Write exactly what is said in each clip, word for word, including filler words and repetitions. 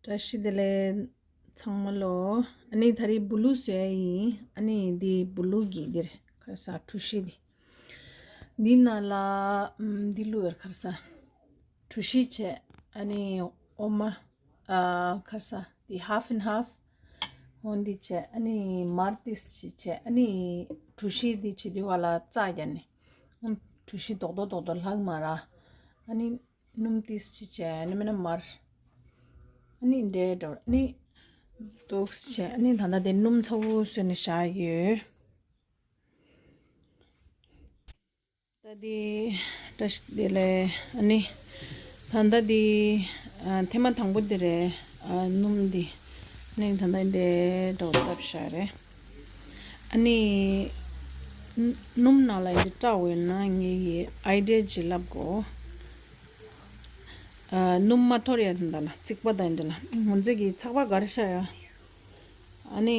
བཀྲ་ཤིས་བདེ་ལེགས་ཚང་མ་ལོ། ཨ་ནི་ད་རེས་བུ་ལུ་བཟོ་ཡ་ཡིན། ཨ་ནི་འདི་བུ་ལུ་གི་འདིར་ཁ་ས་གྲུ་བཞི་འདི། འདི་ནང་ལ་ཨམ་འདི་བླུགས་ཡོད་ཁ་ས། གྲུ་བཞི་བྱས། ཨ་ནི་འོ་མ་ཨ་ཁ་ས་འདི་half and half། འོ་འདི་བྱས། ཨ་ནི་མར་ཏིས་ཅིག་བྱས། ཨ་ནི་གྲུ་བཞི་འདི་བྱེད་དུས་ག་ལ་རྩ་རྒྱ་ནི། ཨམ་གྲུ་བཞི་རྡོག་རྡོག་རྡོག་རྡོག་ལྷག་མ་ར། ཨ་ནི་སྣུམ་ཏིས་ཅི་བྱས། ཨ་ནི་མིན་ན་མར། ཨ་ནི་འདྲེ་འགྲོ། ཨ་ནི་འདུག་བྱས། ཨ་ནི་ད་ལྟ་དེ་སྣུམ་ཚ་བོ་བཟོས་ནས་བཞག་ཡོད། ད་དེ་བཀྲ་ཤིས་བདེ་ལེགས། ཨ་ནི་ད་ལྟ་དེ་ཨ་ཐེངས་མ་དང་པོ་དེ་རེད། ཨ་སྣུམ་འདི་ཨ་ནི་ད་ལྟ་འདྲེ་འགྲོ་བཏབ་བཞག་རེད། ཨ་ནི་སྣུམ་ནང་ལ་འདི་བཀྲ་འོས་ན་ངེད་ཀྱི་ཨའི་ཌི་ཡ་ཅིག་ལབ་དགོས། ཨ་སྣུམ་མ་འཐོར་ཡ་དེ་འདྲ་ལ་རྩིག་པ་དང་འདྲ་ལ་ང་ཚོ་གི་ཚགས་པ་སྒར་ཤ་ཡ། ཨ་ནི་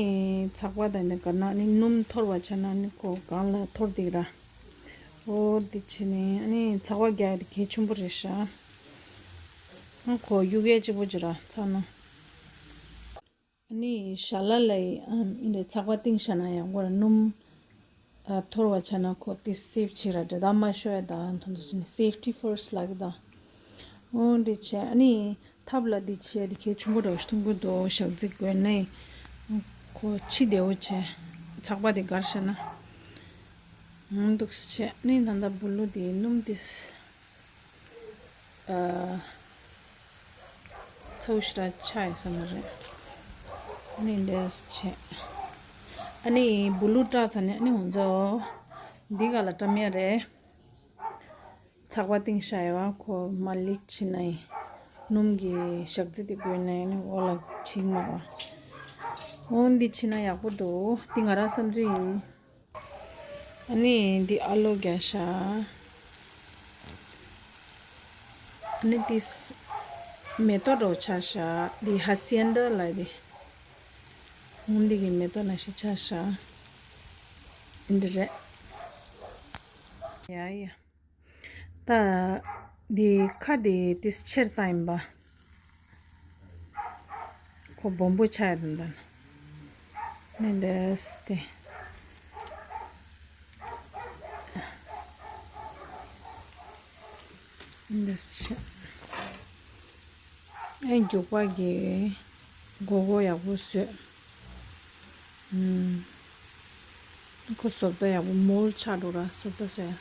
ཚགས་པ་དང་འདྲ་སྒར་ན་ཨ་ནི་སྣུམ་འཐོར་བ་ཆ་ན་ཨ་ནི་ཁོ་སྒང་ལ་འཐོར་འདུག་ར། འོ་འདི་བྱས་ནས་ཨ་ནི་ཚགས་པ་རྒྱག་ཡ་དེ་གལ་ཆེན་པོ་རེད་ཤག་ཨ་ཁོ་གཡུག་ཡ་གཅིག་པོ་ཅིག་ར་ཚ་ན། ཨ་ནི་ཞལ་ལག་ལ་ཨམ་ཨིན་དེ་ཚགས་པ་བཏིང་བཞག་ན་ཡང་ཁོ་ར་སྣུམ་ཨ་འཐོར་བ་ཆ་ན་ཁོ་དེ་སེབ་བྱེད་ར་འདྲ་ད་མ་ཤོར་ཡ་ད་ཐོན་ས་ནི་safety first ལབ་ཀྱི་ད། འོ་འདི་བྱས། ཨ་ནི་ཐབ་ལ་འདི་བྱས་འདི་གལ་ཆེན་པོ་རེད་ཤག་མཐོང་གི་འདུག་ཞག་རྩི་དགོས་ནས་ཁོ་ཕྱི་བདེ་བོ་བྱས་ཚགས་པ་དེ་སྒར་བཞག་ན། འོ་འདུག་སེ་བྱས། ཨ་ནི་ད་ལྟ་བུ་ལུ་དེ་སྣུམ་དེ། ཨ་ཚ་བོ་ཞེ་དྲག་ཆགས་ཡོད་ས་མ་རེད། ཨ་ནི་འདྲེས་བྱས། ཨ་ནི་བུ་ལུ་བཀྲ་ཚར་ནས་ཨ་ནི་ང་ཚོ་འདི་ག་ལ་བཀྲམ་ཡ་རེད། ཚགས་པ་བཏིང་བཞག་ཡོད་པ་ཁོ་མར་ལེགས་བྱས་ནས་སྣུམ་གྱི་ཞག་རྩི་དེ་བསྐོལ་ནས་ཨ་ནི་འོག་ལ་བྱིང་མ་བ། འོ་འདི་བྱས་ན་ཡག་པོ་འདུག་འདི་ང་རང་བསམ་ཚུལ་ཡིན། ཨ་ནི་འདི་ཨ་ལོ་རྒྱག་ཤག་ཨ་ནི་འདི་མེ་ཏོག་འདྲ་བོ་ཆགས་ཤག་འདི་ཧ་སི་ཡན་ད་ལ་འདི། འོ་འདི་གི་མེ་ཏོག་ནང་བཞིན་ཆགས་ཤག་འདི་རེད། ཡ་ཡ། ད་འདི་ཁ་འདི་ཏིས་ཆེར་བཏང་ཡིན་པ། ཁོ་སྦོམ་པོ་ཆགས་ཡ་དང་ད་ནི་འདྲེས་ཏེ། འདྲེས་ཆེ། ཨེ་མགྱོགས་པ་གི་མགོ་སྐོར་ཡག་པོ་བཟོས། ཨུམ། ཁོ་བཟོ་ལྟ་ཡག་པོ་མོལ་ཆགས་འགྲོ་ར་བཟོ་ལྟ་བཟོས།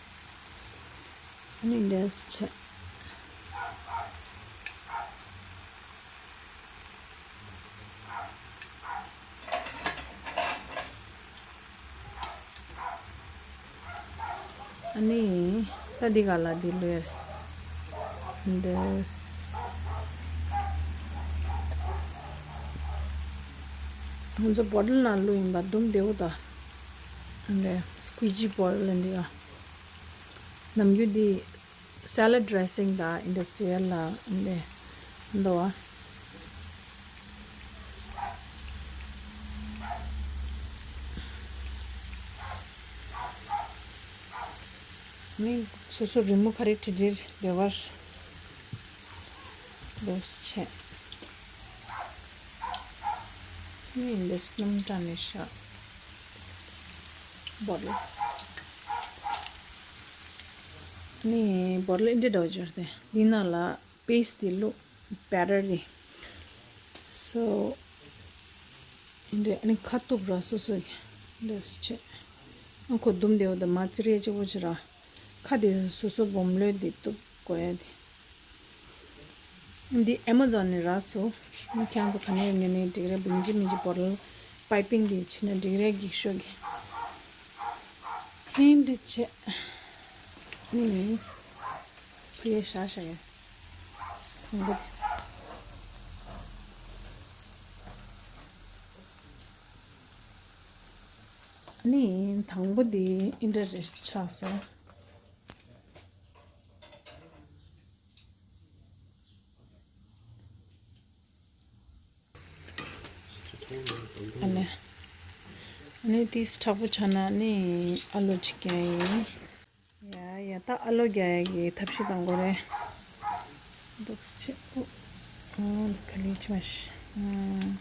ཨ་ནི་འདྲེས་ཆེ། ཨ་ནི་ད་འདི་ག་ལ་འདི་ལོས་འདི། ང་ཚོ་བོ་ཊལ་ནང་བླུགས་ཡིན་པ་འདུམ་བདེ་བོ་ད། འདི་སྐུའི་ཇི་བོ་ཊལ་འདི་ལ། ནམ་རྒྱུན་འདི་salad dressing དང་འདི་བཟོ་ཡ་ལ་འདི་འདུག་བ། ནི་སོ་སོ་རི་མོ་ག་རེ་བྲིས་བྲིས་འདོད་པར་འདུག་བྱས། ནི་འདི་སྣུམ་བཀྲ་ནས་བཞག་བོ་ཊལ། ནི་བོ་ཊལ་འདི་འདྲ་བོ་སྦྱར་ཏེ་འདི་ནང་ལ་པེ་སི་ཊི་འདི་བླུགས། བེ་ཊར་འདི། སོ། འདི་ཨ་ནི་ཁ་གཏུབ་ར་སོ་སོ་གི་འདྲེས་བྱས། ཨ་ཁོ་འདུམ་བདེ་བོ་དང་མ་ཙི་རེ་གཅིག་པོ་བྱེད་ར། ཁ་དེ་སོ་སོ་སྦོམ་ལོས་འདི་གཏུབ་དགོས་ཡ་དེ། འདི་ཨེ་མ་ཛོན་ནས་རག་སོང་། ཁྱེད་ཚོ་ག་ནས་ཉོས་ནའི་འགྲིག་རེད། ཡིན་གཅིག་མིན་གཅིག་བོ་ཊལ་པའི་པིང་འདི་བྱིན་ན་འགྲིག་རེད། འགྱིག་ཤོག་གི། ཧིན་འདི་བྱས། ནི་ནི། ཁུ་ཡེ་ཤ་ཤ་ཡ། དང་པོ་དེ། ནི་དང་པོ་དེ་ཨིན་དྲ་རེ་ཆགས་སོང་། ཨ་ནི། ཨ་ནི་ཏིས་དྲག་པོ་ཆགས་ན་ནི་ཨ་ལོ་ཅིག་རྒྱག་ཡིན། ཡ་ཡ་ད་ཨ་ལོ་རྒྱག་ཡ་གི་ཐབས་ཤེས་གཏང་དགོས་རེད། འདུག་སེ་བྱེད། ཨོ། ཨོ་ག་ལེ་ཅི་མ་ཤི། ཨུམ།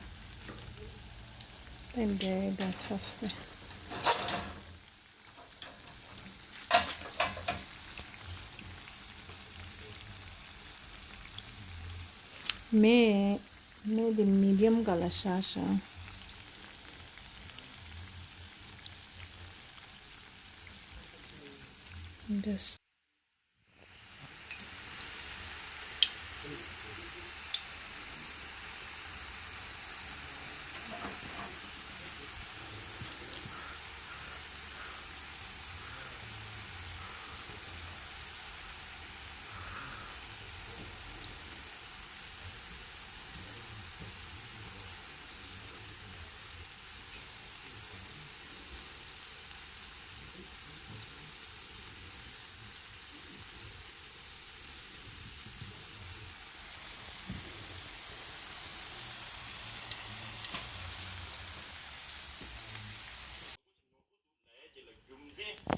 ཏན་ཏན་ད་ཆགས་སོང་། མེ་མེ་དེ་མི་ཌི་ཡམ་སྒང་ལ་བཞག་བཞག་འདྲ།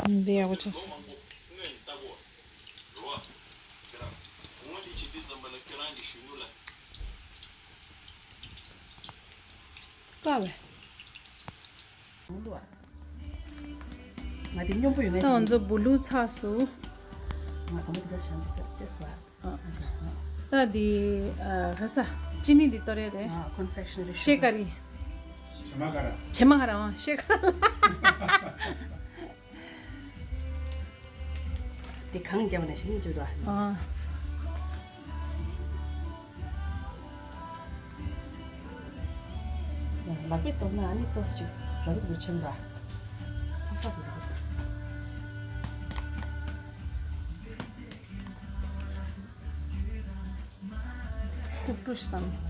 འདི་ཡག་པོ་ཆགས་སོང་། དཀའ་བས། ང་དེ་སྙོམས་པོ་ཡོད་ན། ད་ང་ཚོ་སྦུ་ལུག་ཚགས་སུ། ང་གོམ་པ་དེ་ག་བྱང་ས་ཏེས་པ། ད་འདི་ཨ་ག་ས་ཅི་ནི་འདི་གཏོར་ཡ་རེད། ཨ། ཀོན་ཕེག་ཤ་ནི་རི་ཤེ་ཀ་རི། བྱེ་མ་ཀ་ར། བྱེ་མ་ཀ་ར། ཨ། ཤེ་ཀ་ར། དེ་གང་རྒྱབ་ནས་ཤི་ནི་འཇུ་དོ། ཨ། ལག་པས་གཏོར་ན་ཨ་ནི་ཏོག་ཙམ་རབ་རུབ་ཆེན་པ། ཚག་ཚག་འདུག། ཀུག་ཀྲུ་ཞིག་དང་།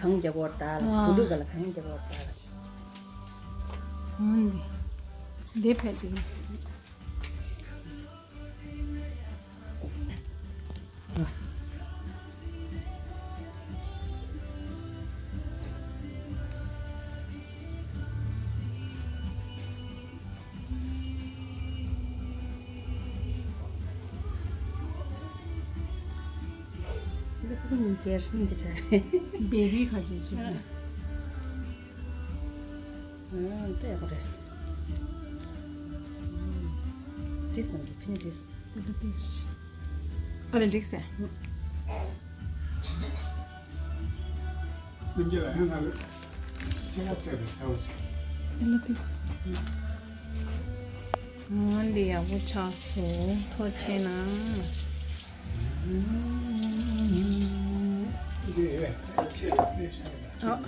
གང་རྒྱབ་པོ་ད་ལ། ཨ། སྦུ་ལུག་ག་ལ་གང་རྒྱབ་པོ་ད་ལ། འོན་ཏེ། འདི་ཕལ་ཏེ། འདི་ཕུ་གུ་ཉིན་བྱེར་ཉིན་བྱེར། བེ་བི་ཁ་ཅིག་ཅིག་ཨ། དེ་ཡག་པོ་རེད། ཏིས་ནམ་གྱི་ཏིན་ཏིས། དེ་ལ་ཏིས། ཨ་ལེ་འགྲིག་སེ། ནམ་གྱི་ལ་ཡང་ན་ལེ། ཅི་ལ་ཅི་རེད་ས་བ་ཅི། དེ་ལ་ཏིས། ཨ་འདི་ཡག་པོ་ཆགས་སོང་། ཐོ་ཆེ་ན། འདི་ཡེ་ཆེ་ལ་ཏིས་ཤ་རེད། ཨ།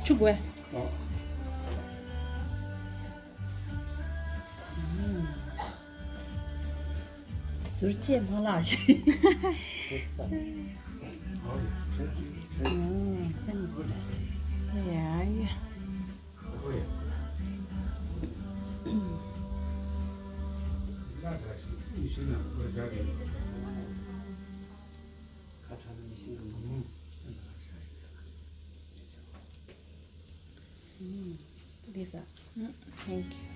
ཆུ་དགོས། ཨ། ཟུར་བཅད་མ་ལགས་ཤིག། ཡ་ཡ། Lisa. Thank you.